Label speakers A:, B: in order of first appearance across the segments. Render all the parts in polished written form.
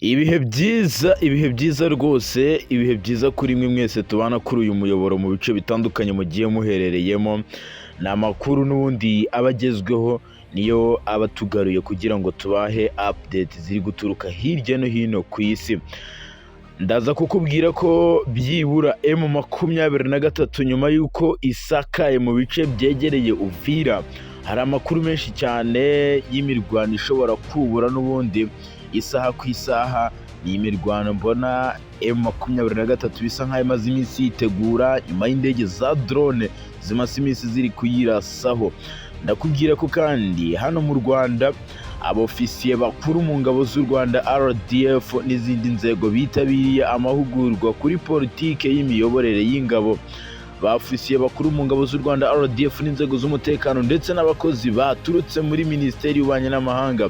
A: Ibihe byiza, ibihe byiza rwose, ibihe byiza kuri mwe mwese tubana kuri uyu muyoboro mu bice bitandukanye mugiye muherereyemo. Ni amakuru n'ubundi aba agezweho, niyo aba atugaruye kugira ngo tubahe update ziri guturuka hirya no hino ku isi. Ndaza kukubwira ko byibura M23 nyuma y'uko isakaye mu bice byegereye Uvira, hari amakuru menshi cyane y'imirwano ishobora kubura n'ubundi isaha ku isaha. Ni imirwano mbona M23 bisa nkaho imaze iminsi yitegura nyuma y'indege za drone zimaze iminsi ziri kuyirasaho. Ndakubwira ko kandi hano mu Rwanda abofisiye bakuru mu ngabo z'u Rwanda RDF n'izindi nzego bitabiriye amahugurwa kuri politike y'imiyoborere y'ingabo. Ba ofisiye bakuru mu ngabo z'u Rwanda RDF n'inzego z'umutekano ndetse n'abakozi baturutse muri Minisiteri y'Ububanyi n'Amahanga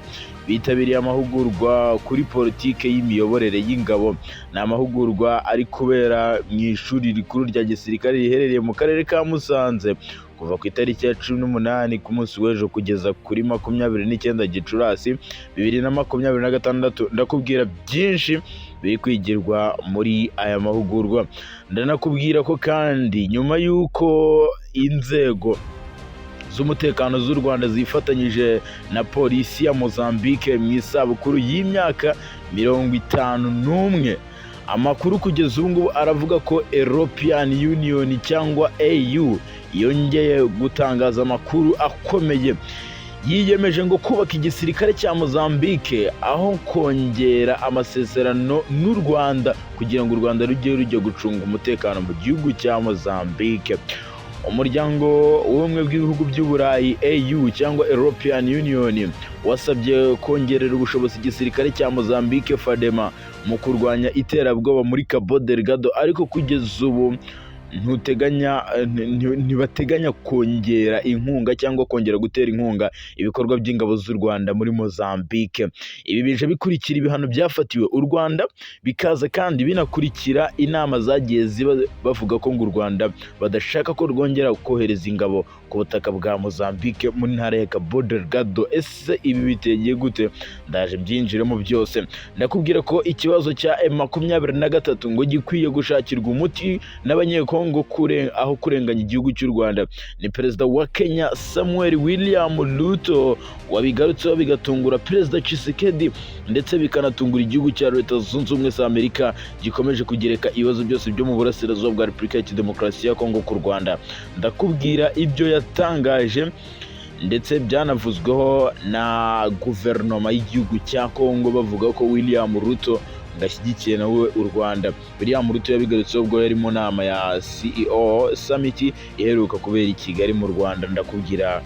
A: bitabiriye amahugurwa kuri politike y'imiyoborere y'ingabo. Ni amahugurwa ari kubera mu ishuri rikuru rya gisirikare riherereye mu karere ka Musanze kuva ku itariki ya 18 ku munsi w'ejo kugeza kuri 29 Gicurasi 2026. Ndakubwira byinshi biri kwigirwa muri aya mahugurwa. Ndanakubwira ko kandi nyuma y'uko inzego z'umutekano z'u Rwanda zifatanyije na polisi ya Mozambique mu isabukuru y'imyaka 51, amakuru kugeza ubu ngubu aravuga ko European Union cyangwa AU yongeye gutangaza amakuru akomeye. Yiyemeje ngo kubaka igisirikare cya Mozambique aho kongera amasezerano n'u Rwanda kugira ngo u Rwanda rujye rujya gucunga umutekano mu gihugu cya Mozambique. Umuryango w'Ubumwe bw'Ibihugu by'Uburayi, AU cyangwa European Union, wasabye kongerera ubushobozi igisirikare cya Mozambique, FADEMA, mu kurwanya iterabwoba muri Cabo Delgado, ariko kugeza ubu ntuteganya ntibateganya kongera inkunga cyangwa kongera gutera inkunga ibikorwa by'ingabo z'u Rwanda muri Mozambique. Ibi bije bikurikira ibihano byafatiwe u Rwanda, bikaza kandi binakurikira inama zagiye ziba bavuga ko ngo u Rwanda badashaka ko rwongera kohereza ingabo ku butaka bwa Mozambique mu ntara ya Cabo Delgado. Ese ibi biteye gute? Ndaje mbyinjiremo byose. Ndakubwira ko ikibazo cya M23 ngo gikwiye gushakirwa umuti n'Abanyekongo kure aho kurenganya igihugu cy'u Rwanda. Ni Perezida wa Kenya Samuel William Ruto wabigarutseho, bigatungura Perezida Tshisekedi ndetse bikanatungura igihugu cya Leta Zunze Ubumwe za Amerika gikomeje kugereka ibibazo byose byo mu burasirazuba bwa Repubulika ya Demokarasi ya Kongo ku Rwanda. Ndakubwira ibyo yatangaje ndetse byanavuzweho na guverinoma y'igihugu cya Kongo, bavuga ko William Ruto ngo ashyigikiye nawe u Rwanda. William Ruto yabigarutseho ubwo yari mu nama ya CEO Summit iheruka kubera i Kigali mu Rwanda. Ndakubwira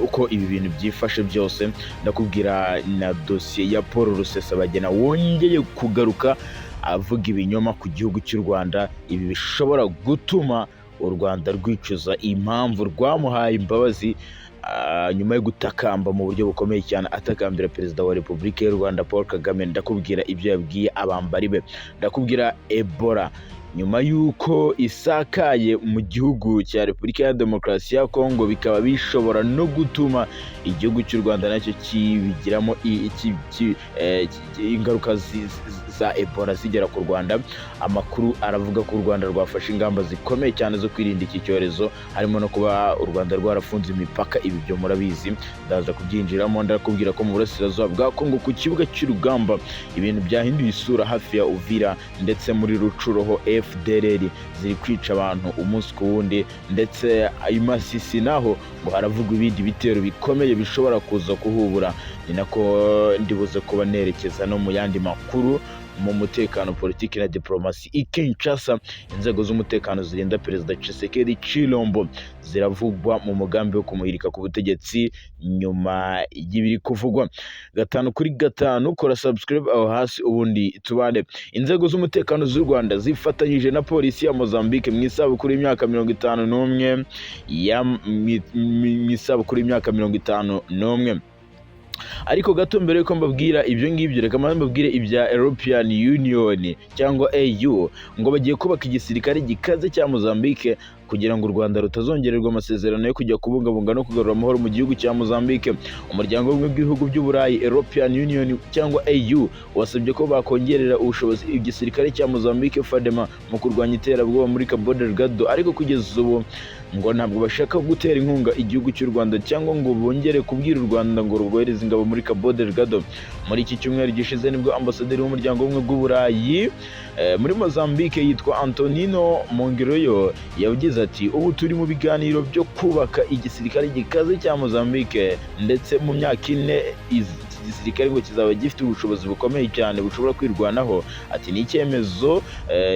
A: uko ibi bintu byifashe byose. Ndakubwira na dosiye ya Paul Rusesabagina wongeye kugaruka avuga ibinyoma ku gihugu cy'u Rwanda. Ibi bishobora gutuma u Rwanda rwicuza impamvu rwamuhaye imbabazi nyuma yo gutakamba mu buryo bukomeye cyane, atakambira Perezida wa Repubulika y'u Rwanda Paul Kagame. Ndakubwira ibyo yabwiye abambari be. Ndakubwira Ebola nyuma y'uko isakaye mu gihugu cya Repubulika ya Demokarasi ya Kongo, bikaba bishobora no gutuma igihugu cy'u Rwanda nacyo kibigiramo ingaruka za Ebola zigera ku Rwanda. Amakuru aravuga ko u Rwanda rwafashe ingamba zikomeye cyane zo kwirinda iki cyorezo, harimo no kuba u Rwanda rwarafunze imipaka. Ibi byo murabizi, ndaza kubyinjiramo. Ndakubwira ko mu burasirazuba bwa Kongo ku kibuga cy'urugamba ibintu byahinduye isura hafi ya Uvira ndetse muri Rutshuru ho FDLR ziri kwica abantu umunsi ku wundi, ndetse i Masisi naho ngo haravugwa ibindi bitero bikomeye bishobora kuza kuhubura. Ni nako ndibuze kuba nerekeza no mu yandi makuru mu mutekano, politiki na diplomasi. I Kinshasa inzego z'umutekano zirinda Perezida Tshisekedi Chilombo ziravugwa mu mugambi wo kumuhirika ku butegetsi nyuma y'ibiri kuvugwa. Gatanu kuri gatanu, kora subscribe aho hasi ubundi tubane. Inzego z'umutekano z'u Rwanda zifatanyije na polisi ya Mozambique mu isabukuru y'imyaka 51 ya mu isabukuru y'imyaka 51. Ariko gato mbere yuko mbabwira ibyo ngibyo, reka mbanze mbabwire ibya European Union cyangwa AU, ngo bagiye kubaka igisirikare gikaze cya Mozambique. kugira ngo u Rwanda rutazongererwa amasezerano yo kujya kubungabunga no kugarura amahoro mu gihugu cya Mozambique. Umuryango w'Ubumwe bw'Ibihugu by'Uburayi, European Union cyangwa AU, wasabye ko bakongerera ubushobozi igisirikare cya Mozambique, FADEMA, mu kurwanya iterabwoba muri Cabo Delgado, ariko kugeza ubu ngo ntabwo bashaka gutera inkunga igihugu cy'u Rwanda cyangwa ngo bongere kubwira u Rwanda ngo rwohereze ingabo muri Cabo Delgado. Muri iki cyumweru gishize nibwo ambasaderi w'Umuryango w'Ubumwe bw'Uburayi muri Mozambique yitwa Antonino Mongiroyo yagize ati: "Ubu turi mu biganiro byo kubaka igisirikare gikaze cya Mozambique, ndetse mu myaka 4 iki gisirikare ngo kizaba gifite ubushobozi bukomeye cyane bushobora kwirwanaho." Ati: "Ni icyemezo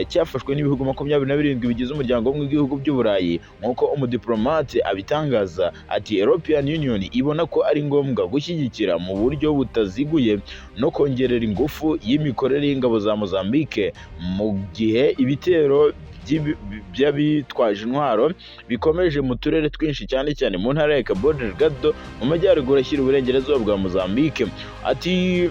A: cyafashwe n'ibihugu 27 bigize Umuryango w'Ubumwe bw'Ibihugu by'Uburayi." Nk'uko umudiplomate abitangaza, ati: "European Union ibona ko ari ngombwa gushyigikira mu buryo butaziguye no kongerera ingufu y'imikorere y'ingabo za Mozambique mu gihe ibitero by'abitwaje intwaro bikomeje mu turere twinshi, cyane cyane mu ntara ya Cabo Delgado mu majyaruguru ashyira uburengerazuba bwa Mozambique." Ati: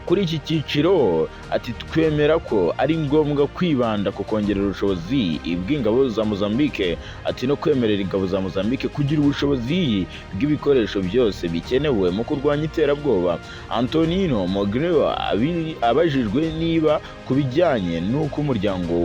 A: "Kuri iki cyiciro," ati, "twemera ko ari ngombwa kwibanda ku kongerera ubushobozi bw'ingabo za Mozambique," ati, "no kwemerera ingabo za Mozambique kugira ubushobozi bw'ibikoresho byose bikenewe mu kurwanya iterabwoba." Antonino Mogrewa abajijwe niba ku bijyanye n'uko umuryango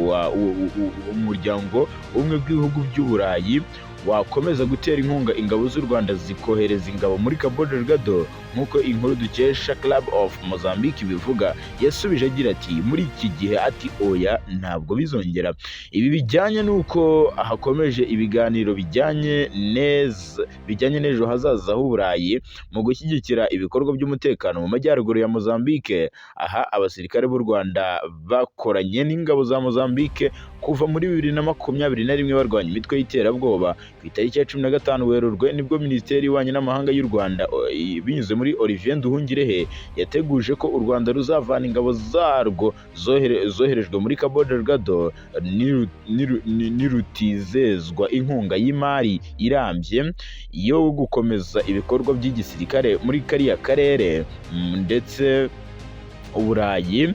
A: Umwe bw'Ibihugu by'Uburayi wakomeza gutera inkunga ingabo z'u Rwanda zikohereza ingabo muri Cabo Delgado, nk'uko inkuru dukesha Club of Mozambique ibivuga, yasubije agira ati: "Muri iki gihe," ati, "oya, ntabwo bizongera." Ibi bijyanye n'uko hakomeje ibiganiro bijyanye neza bijyanye n'ejo hazaza h'Uburayi mu gushyigikira ibikorwa by'umutekano mu majyaruguru ya Mozambique. Aha abasirikare b'u Rwanda bakoranye n'ingabo za Mozambique kuva muri 2021 barwanya imitwe y'iterabwoba. Ku itariki ya 15 Werurwe nibwo Minisiteri y'Ububanyi n'Amahanga y'u Rwanda, binyuze muri Olivier Nduhungirehe, yateguje ko u Rwanda ruzavana ingabo zarwo zoherejwe muri Cabo Delgado nirutizezwa inkunga y'imari irambye yo gukomeza ibikorwa by'igisirikare muri kariya karere. Ndetse Uburayi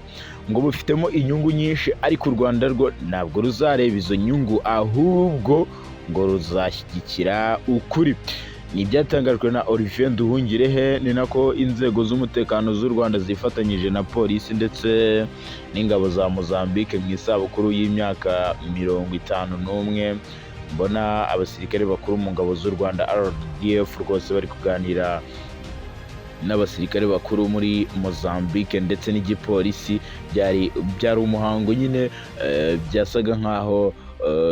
A: ngo bufitemo inyungu nyinshi, ariko u Rwanda rwo ntabwo ruzareba izo nyungu, ahubwo ngo ruzashyigikira ukuri. Ni ibyatangajwe na Olivier Nduhungirehe. Ni nako inzego z'umutekano z'u Rwanda zifatanyije na polisi ndetse n'ingabo za Mozambique mu isabukuru y'imyaka 51. Mbona abasirikare bakuru mu ngabo z'u Rwanda, RDF, rwose bari kuganira n'abasirikare bakuru muri Mozambique ndetse n'igipolisi. Byari umuhango nyine, byasaga nkaho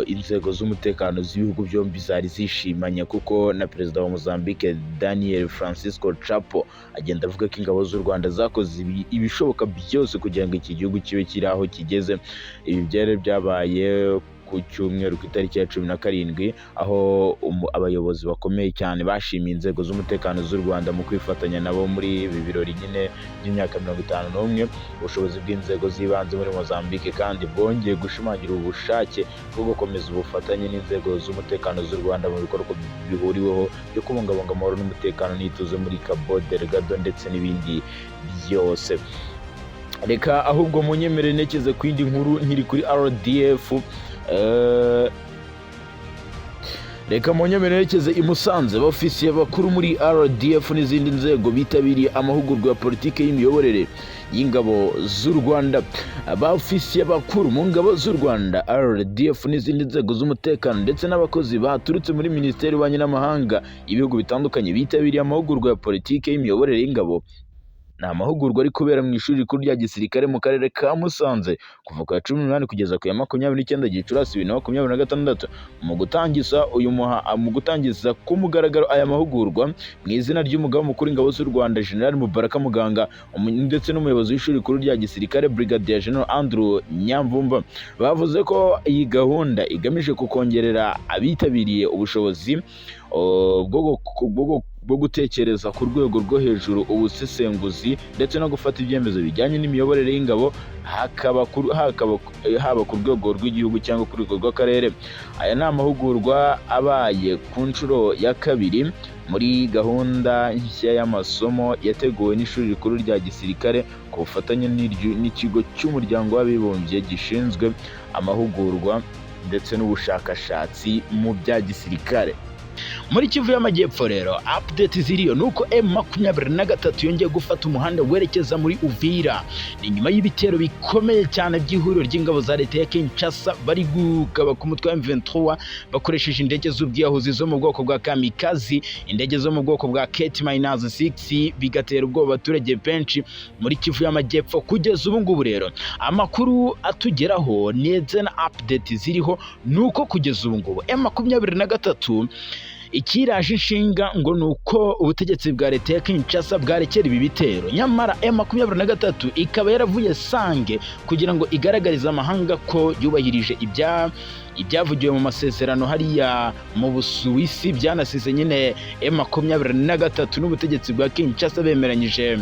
A: inzego z'umutekano z'ibihugu byombi zari zishimanye, kuko na perezida wa Mozambique, Daniel Francisco Chapo, agenda avuga ko ingabo z'u Rwanda zakoze ibishoboka byose kugira ngo iki gihugu kibe kiri aho kigeze. Ibi byari byabaye ku cyumweru ku itariki ya 17, aho abayobozi bakomeye cyane bashimiye inzego z'umutekano z'u Rwanda mu kwifatanya nabo muri ibi birori nyine by'imyaka 51. Ubushobozi bw'inzego z'ibanze muri Mozambique kandi bwongeye gushimangira ubushake bwo gukomeza ubufatanye n'inzego z'umutekano z'u Rwanda mu bikorwa bihuriweho byo kubungabunga amahoro n'umutekano n'ituze muri Cabo Delgado ndetse n'ibindi byose. Reka ahubwo munyemere nekeze ku yindi nkuru nkiri kuri RDF. Reka munyemere nerekeze i Musanze. Abofisiye bakuru muri RDF n'izindi nzego bitabiriye amahugurwa ya politiki y'imiyoborere y'ingabo z'u Rwanda. Abofisiye bakuru mu ngabo z'u Rwanda, RDF n'izindi nzego z'umutekano ndetse n'abakozi baturutse muri Minisiteri y'Ububanyi n'Amahanga y'ibihugu bitandukanye bitabiriye amahugurwa ya politiki y'imiyoborere y'ingabo. Ni amahugurwa ari kubera mu ishuri rikuru rya gisirikare mu karere ka Musanze kuva ku ya 18 kugeza ku ya 29 Gicurasi 2026. Mu gutangiza ku mugaragaro aya mahugurwa mu izina ry'Umugaba Mukuru w'Ingabo z'u Rwanda, General Mubaraka Muganga, ndetse n'umuyobozi w'ishuri rikuru rya gisirikare, Brigadier General Andrew Nyamvumba, bavuze ko iyi gahunda igamije kukongerera abitabiriye ubushobozi bwo gutekereza ku rwego rwo hejuru, ubusesenguzi ndetse no gufata ibyemezo bijyanye n'imiyoborere y'ingabo, haba ku rwego rw'igihugu cyangwa ku rwego rw'akarere. Aya ni amahugurwa abaye ku nshuro ya kabiri muri gahunda nshya y'amasomo yateguwe n'ishuri rikuru rya gisirikare ku bufatanye n'ikigo cy'Umuryango w'Abibumbye gishinzwe amahugurwa. ndetse n'ubushakashatsi mu bya gisirikare. Muri Kivu y'Amajyepfo rero, update ziriyo ni uko M23 yongeye gufata umuhanda werekeza muri Uvira. Ni nyuma y'ibitero bikomeye cyane by'ihuriro ry'ingabo za leta ya Kinshasa bari kugaba ku mutwe wa M23 bakoresheje indege z'ubwiyahuzi zo mu bwoko bwa kamikazi, indege zo mu bwoko bwa KT-6, bigatera ubwoba abaturage benshi muri Kivu y'Amajyepfo. Kugeza ubu ngubu rero, amakuru atugeraho ndetse na update ziriho ni uko kugeza ubu ngubu M23 ikiraje inshinga ngo ni uko ubutegetsi bwa leta ya Kinshasa bwarekera ibi bitero. Nyamara M23 ikaba yaravuye Sange kugira ngo igaragarize amahanga ko yubahirije ibyavugiwe mu masezerano hariya mu Busuwisi, byanasize nyine M23 n'ubutegetsi bwa Kinshasa bemeranyije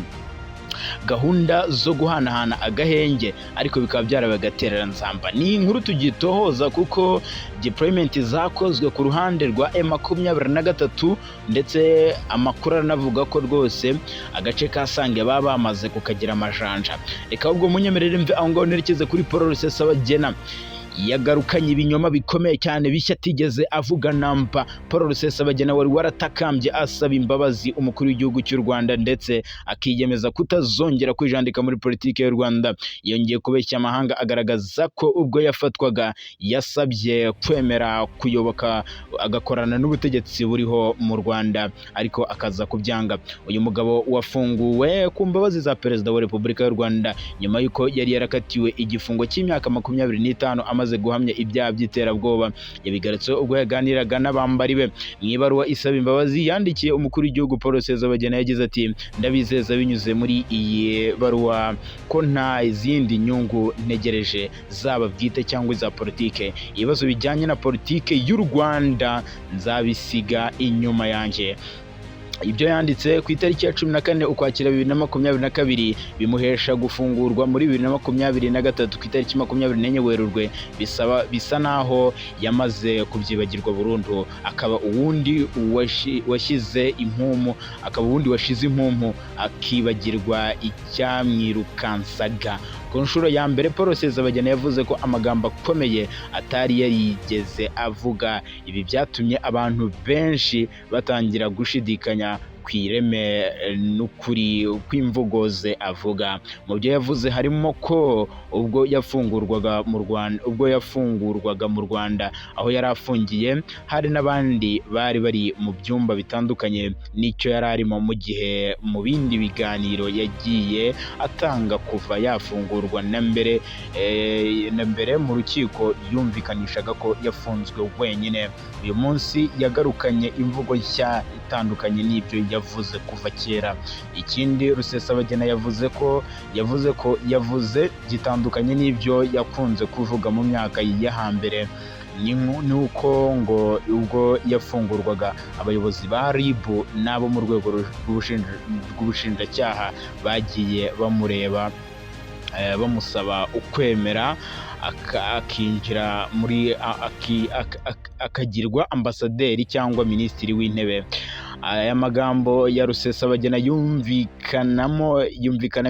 A: gahunda zo guhanahana agahenge, ariko bikaba byarabaye agatereranzamba. Ni inkuru tugitohoza kuko deployment zakozwe ku ruhande rwa M23, ndetse amakuru aranavuga ko rwose agace ka Sange baba bamaze kukagira amajanja. Reka ahubwo munyemerere mve aho ngaho nerekeze kuri Paul Rusesabagina. Yagarukanye ibinyoma bikomeye cyane bishya atigeze avuga namba. Paul Rusesabagina wari waratakambye asaba imbabazi umukuru w'igihugu cy'u Rwanda, ndetse akiyemeza kutazongera kwijandika muri politiki y'u Rwanda, yongeye kubeshya amahanga agaragaza ko ubwo yafatwaga yasabye kwemera kuyoboka agakorana n'ubutegetsi buriho mu Rwanda, ariko akaza kubyanga. Uyu mugabo wafunguwe ku mbabazi za Perezida wa Repubulika y'u Rwanda nyuma y'uko yari yarakatiwe igifungo cy'imyaka 25 amaze guhamya ibyaha by'iterabwoba, yabigarutseho ubwo yaganiraga n'abambari be. Mu ibaruwa isaba imbabazi yandikiye umukuru w'igihugu, Paul Rusesabagina yagize ati: "Ndabizeza binyuze muri iyi baruwa ko nta zindi nyungu ntegereje, zaba bwite cyangwa iza politike. Ibibazo bijyanye na politike y'u Rwanda nzabisiga inyuma yanjye." Ibyo yanditse ku itariki ya 14 Ukwakira 2022 bimuhesha gufungurwa muri 2023 ku itariki 24 Werurwe. Bisaba bisa naho yamaze kubyibagirwa burundu, akaba uwundi washize impumu akibagirwa icyamwirukansaga. Ku nshuro ya mbere, Paul Rusesabagina yavuze ko amagambo akomeye atari yarigeze avuga. Ibi byatumye abantu benshi batangira gushidikanya ku ireme n'ukuri kw'imvugo ze avuga. Mu byo yavuze harimo ko ubwo yafungurwaga mu Rwanda aho yari afungiye, hari n'abandi bari bari mu byumba bitandukanye n'icyo yari arimo, mu gihe mu bindi biganiro yagiye atanga kuva yafungurwa na mbere mu rukiko yumvikanishaga ko yafunzwe wenyine. Uyu munsi yagarukanye imvugo nshya itandukanye n'ibyo yavuze kuva kera. Ikindi Rusesabagina yavuze ko yavuze gitandukanye n'ibyo yakunze kuvuga mu myaka yo hambere ni uko ngo ubwo yafungurwaga, abayobozi ba RIB n'abo mu rwego rw'ubushinjacyaha bagiye bamureba, bamusaba ukwemera akinjira muri akagirwa ambasaderi cyangwa minisitiri w'intebe. Aya magambo ya Rusesabagina yumvikanamo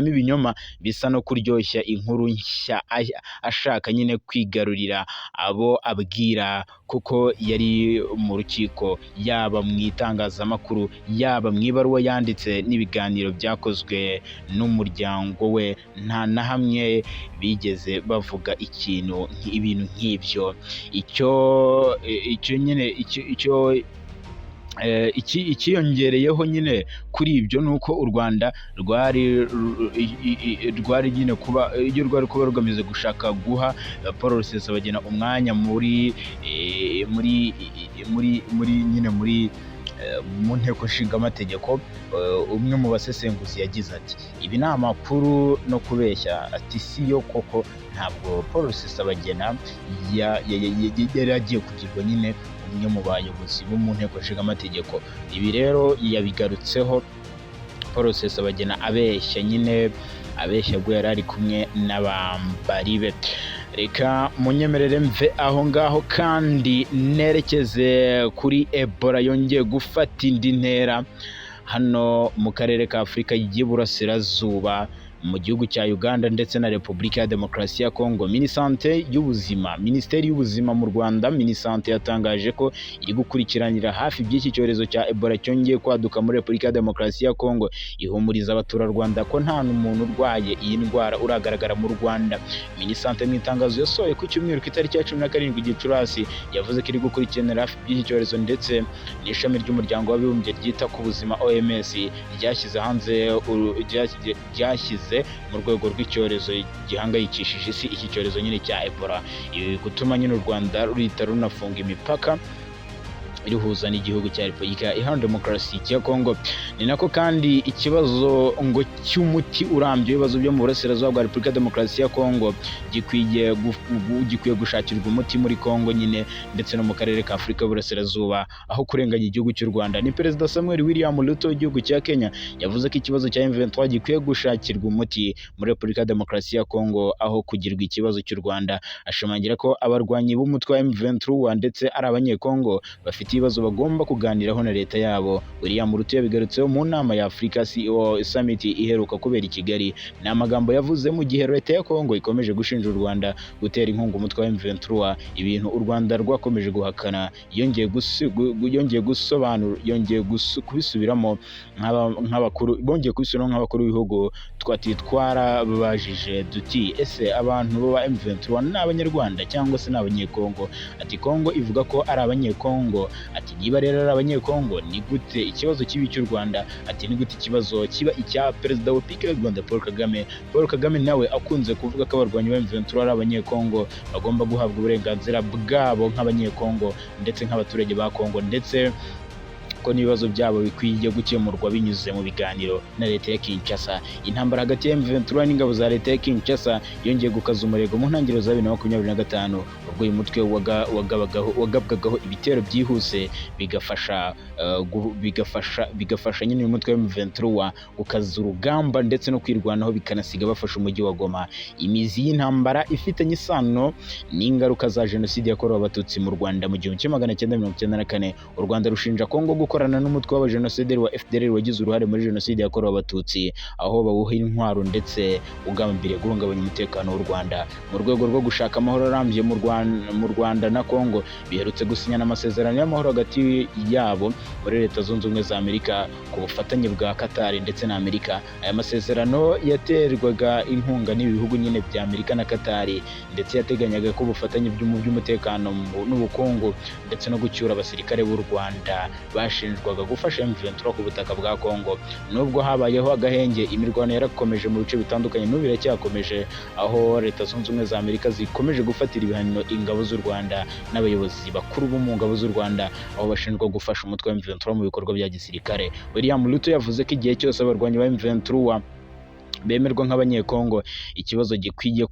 A: ibinyoma bisa no kuryoshya inkuru nshya, ashaka nyine kwigarurira abo abwira, kuko yari mu rukiko, yaba mu itangazamakuru, yaba mu ibaruwa yanditse n'ibiganiro byakozwe n'umuryango we, nta na hamwe bigeze bavuga ikintu ibintu nk'ibyo. Icyo nyine icyo iki ikiyongereyeho nyine kuri ibyo ni uko u Rwanda rwari nyine kuba iyo rwari kuba rugamije gushaka guha Paul Rusesabagina umwanya muri nyine mu nteko nshingamategeko. Umwe mu basesenguzi yagize ati: "Ibi ni amakuru no kubeshya." Ati: "Si yo koko, ntabwo Paul Rusesabagina yari agiye kugirwa nyine umwe mu bayobozi bo mu nteko nshingamategeko." Ibi rero yabigarutseho Paul Rusesabagina abeshya nyine, abeshya ubwo yari ari kumwe n'abambari be. Reka munyemerere mve aho ngaho kandi nerekeze kuri Ebola yongeye gufata indi ntera hano mu karere ka Afurika y'Iburasirazuba. mu gihugu cya Uganda ndetse na Repubulika ya Demokarasi ya Kongo. Minisante y'ubuzima, Minisiteri y'ubuzima mu Rwanda, Minisante, yatangaje ko iri gukurikiranira hafi by'iki cyorezo cya Ebola cyongeye kwaduka muri Repubulika ya Demokarasi ya Kongo, ihumuriza abaturarwanda ko nta n'umuntu urwaye iyi ndwara uragaragara mu Rwanda. Minisante mu itangazo yasohoye ku cyumweru ku itariki ya 17 Gicurasi yavuze ko iri gukurikiranira hafi by'iki cyorezo, ndetse n'ishami ry'umuryango w'abibumbye ryita ku buzima OMS ryashyize hanze ryashyize mu rwego rw'icyorezo gihangayikishije isi iki cyorezo nyine cya Ebola. Ibi biri gutuma nyine u Rwanda ruhita runafunga imipaka iruhuza n'igihugu cya Repubulika Iharanira Demokarasi ya Kongo. Ni nako kandi ikibazo ngo cy'umuti urambye w'ibibazo byo mu burasirazuba bwa Repubulika ya Demokarasi ya Kongo gikwiye gushakirwa umuti muri Kongo nyine ndetse no mu karere ka Afurika y'Uburasirazuba, aho kurenganya igihugu cy'u Rwanda. Ni Perezida Samuel William Ruto w'igihugu cya Kenya yavuze ko ikibazo cya M23 gikwiye gushakirwa umuti muri Repubulika ya Demokarasi ya Kongo aho kugirwa ikibazo cy'u Rwanda, ashimangira ko abarwanyi b'umutwe wa M23 ndetse ari abanyekongo bafite ibibazo bagomba kuganiraho na leta yabo. William Ruto yabigarutseho mu nama ya Africa CEO Summit iheruka kubera i Kigali. Ni amagambo yavuze mu gihe leta ya Kongo ikomeje gushinja u Rwanda gutera inkunga umutwe wa M23, ibintu u Rwanda rwakomeje guhakana. Yongeye gusobanura, yongeye kubisubiramo nk'abakuru, bongeye kubisubiramo nk'abakuru b'ibihugu. Twati twarababajije duti: "Ese abantu ba M23 ni abanyarwanda cyangwa se ni abanyekongo?" Ati: "Kongo ivuga ko ari abanyekongo." Ati: "Niba rero ari abanyekongo, ni gute ikibazo kibi cy'u Rwanda?" Ati: "Ni gute ikibazo kiba icya perezida wa Repubulika y'u Rwanda Paul Kagame?" Paul Kagame nawe akunze kuvuga ko abarwanyi ba M23 ari abanyekongo, bagomba guhabwa uburenganzira bwabo nk'abanyekongo ndetse nk'abaturage ba Kongo, ndetse ko n'ibibazo byabo bikwiye gukemurwa binyuze mu biganiro na leta ya Kinshasa. Intambara hagati ya M23 n'ingabo za leta ya Kinshasa yongeye gukaza umurego mu ntangiriro za 2025, ubwo uyu mutwe wagabwagaho ibitero byihuse, bigafasha nyine uyu mutwe wa M23 gukaza urugamba ndetse no kwirwanaho, bikanasiga bafashe umujyi wa Goma. Imizi y'intambara ifitanye isano n'ingaruka za jenoside yakorewe abatutsi mu Rwanda mu 1994. U Rwanda rushinja Kongo gukorana n'umutwe w'abajenosideri wa FDLR wagize uruhare muri jenoside yakorewe abatutsi, aho bawuha intwaro ndetse ugambiriye guhungabanya umutekano w'u Rwanda. Mu rwego rwo gushaka amahoro arambye mu Rwanda na Kongo biherutse gusinyana amasezerano y'amahoro hagati yabo muri Leta Zunze Ubumwe za Amerika ku bufatanye bwa Qatar ndetse na Amerika. Aya masezerano yaterwaga inkunga n'ibi bihugu nyine bya Amerika na Qatar, ndetse yateganyaga ko ubufatanye mu by'umutekano n'ubukungu ndetse no gucyura abasirikare b'u Rwanda bashinjwaga gufasha M23 ku butaka bwa Kongo. Nubwo habayeho agahenge, imirwano yarakomeje mu bice bitandukanye, n'ubu iracyakomeje, aho Leta Zunze Ubumwe za Amerika zikomeje gufatira ibihano ingabo z'u Rwanda n'abayobozi bakuru bo mu ngabo z'u Rwanda, aho bashinjwa gufasha umutwe wa M23 mu bikorwa bya gisirikare. William Ruto yavuze ko igihe cyose abarwanyi ba M23 bemerwa nk'abanyekongo, ikibazo gikwiye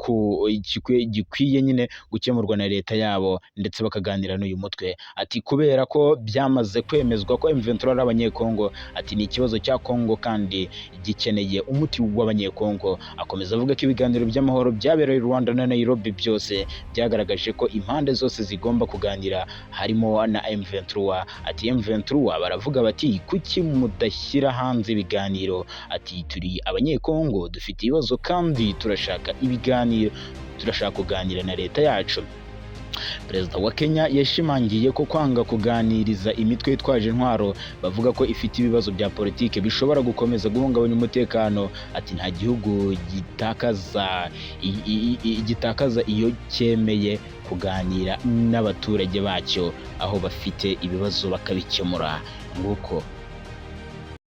A: nyine gukemurwa na leta yabo ndetse bakaganira n'uyu mutwe. Ati: "Kubera ko byamaze kwemezwa ko M23 ari abanyekongo," ati, "ni ikibazo cya Kongo kandi gikeneye umuti w'abanyekongo." Akomeza avuga ko ibiganiro by'amahoro byabereye i Rwanda na Nairobi byose byagaragaje ko impande zose zigomba kuganira, harimo na M23. Ati: "M23 baravuga bati kuki mudashyira hanze ibiganiro?" Ati: "Turi abanyekongo, dufite ibibazo kandi turashaka ibiganiro, turashaka kuganira na leta yacu." Perezida wa Kenya yashimangiye ko kwanga kuganiriza imitwe yitwaje intwaro bavuga ko ifite ibibazo bya politike bishobora gukomeza guhungabanya umutekano. Ati: "Nta gihugu gitakaza iyo cyemeye kuganira n'abaturage bacyo aho bafite ibibazo bakabikemura." Nguko